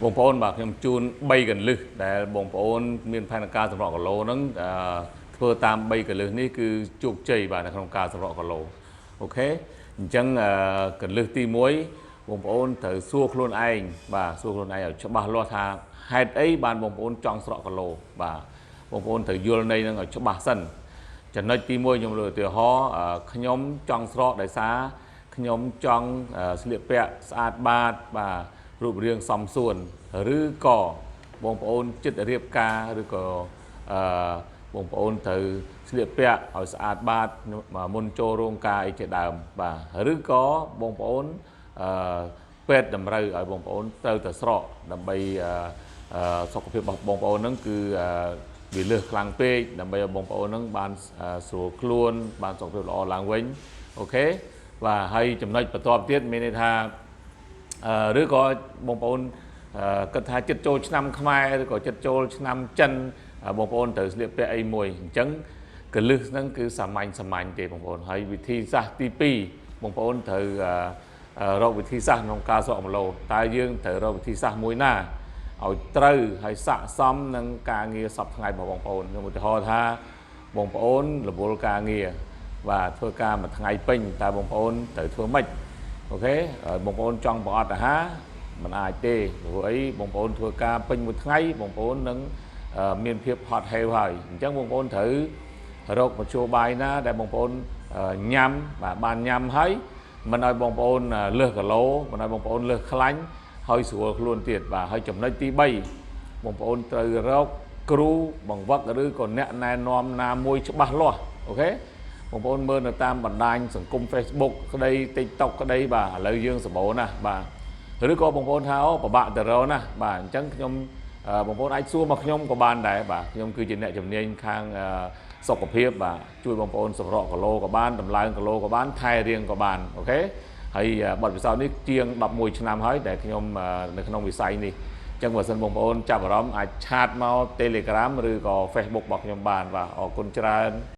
បងប្អូនបាទខ្ញុំជូន3កន្លឹះដែលបងប្អូនមានផែនការសម្រក់គីឡូហ្នឹងធ្វើតាម3កន្លឹះនេះគឺជោគជ័យបាទនៅក្នុងការសម្រក់គីឡូOK អញ្ចឹងកន្លឹះទី1បងប្អូនត្រូវសួរខ្លួនឯងបាទសួរខ្លួនឯងឲ្យច្បាស់លាស់ថាហេតុអីបានបងប្អូនចង់ស្រក់គីឡូបាទបងប្អូនត្រូវយល់ន័យហ្នឹងឲ្យច្បាស់សិនចំណុចទី1ខ្ញុំលើកឧទាហរណ៍ខ្ញុំចង់ស្រកដោយសារខ្ញុំចង់ស្លៀកពាក់ស្អាតបាតបាទរូបរាងសមសួនឬក៏បងប្អូនចិត្តរៀបការឬក៏អឺបងប្អូនត្រូវស្លៀកពាក់ឲ្យស្អាតបាតមុនចូលរោងការអីជាដើមបាទឬក៏បងប្អូនអឺពេទ្យតម្រូវឲ្យបងប្អូនត្រូវតែស្រកដើម្បីសុខភាពរបស់បងប្អូនហ្នឹងគឺវាលើសខ្លាំងពេកដើម្បីឲ្យបងប្អូនហ្នឹងបានស្រួលខ្លួនបានសុខភាពល្អឡើងវិញ OK បាទហើយចំណុចបន្ទាប់ទៀតមានន័យថាឬក៏បងប្អូនគិតថាចិត្តចូលឆ្នាំខ្មែរឬក៏ចិត្តចូលឆ្នាំចិនបងប្អូនត្រូវស្លៀកពាក់អីមួយអញ្ចឹងកលឹះហ្នឹងគឺសាមញ្ញសាមញ្ញទេបងប្អូនហើយវិធីសាស្ត្រទី2បងប្អូនត្រូវរកវិធីសាស្ត្រក្នុងការស្រកគីឡូតើយើងត្រូវរកវិធីសាស្ត្រមួយណាឲ្យត្រូវហើយស័ក្តិសមនឹងការងារសពថ្ងៃរបស់បងប្អូនខ្ញុំឧទាហរណ៍ថាបងប្អូនរវល់ការងារបាទធ្វើការមួយថ្ងៃពេញតើបងប្អូនត្រូវធ្វើម៉េច OK បងប្អូនចង់ប្រអត់អាហារមិនអាចទេព្រោះអីបងប្អូនធ្វើការពេញមួយថ្ងៃបងប្អូននឹងមានភាពហត់ហេវហើយអញ្ចឹងបងប្អូនត្រូវរកមធ្យោបាយណាដែលបងប្អូនញ៉ាំបាទបានញ៉ាំហើយមិនឲ្យបងប្អូនលើសគីឡូមិនឲ្យបងប្អូនលើសខ្លាញ់ហើយស្រួលខ្លួនទៀតបាទហើយចំណុចទី3បងប្អូនត្រូវរកគ្រូបង្វឹកឬក៏អ្នកណែនាំណាមួយច្បាស់លាស់OK បងប្អូនមើលនៅតាមបណ្ដាញសង្គម Facebook ក្តី TikTok ក្តីបាទឥឡូវយើងសម្បូរណាស់បាទឬក៏បងប្អូនថាអូពិបាកទៅរកណាស់បាទអញ្ចឹងខ្ញុំបងប្អូនអាចសួរមកខ្ញុំក៏បានដែរបាទខ្ញុំគឺជាអ្នកជំនាញខាងសុខភាពបាទជួយបងប្អូនសម្រកគីឡូក៏បានតម្លើងគីឡូក៏បានថែរាងក៏បាន OK ហើយបទពិសោធន៍នេះជាង11ឆ្នាំហើយដែលខ្ញុំនៅក្នុងវិស័យនេះអញ្ចឹងបើសិនបងប្អូនចាប់អារម្មណ៍អាច chat មក Telegram ឬក៏ Facebook របស់ខ្ញុំបានបាទអរគុណច្រើន។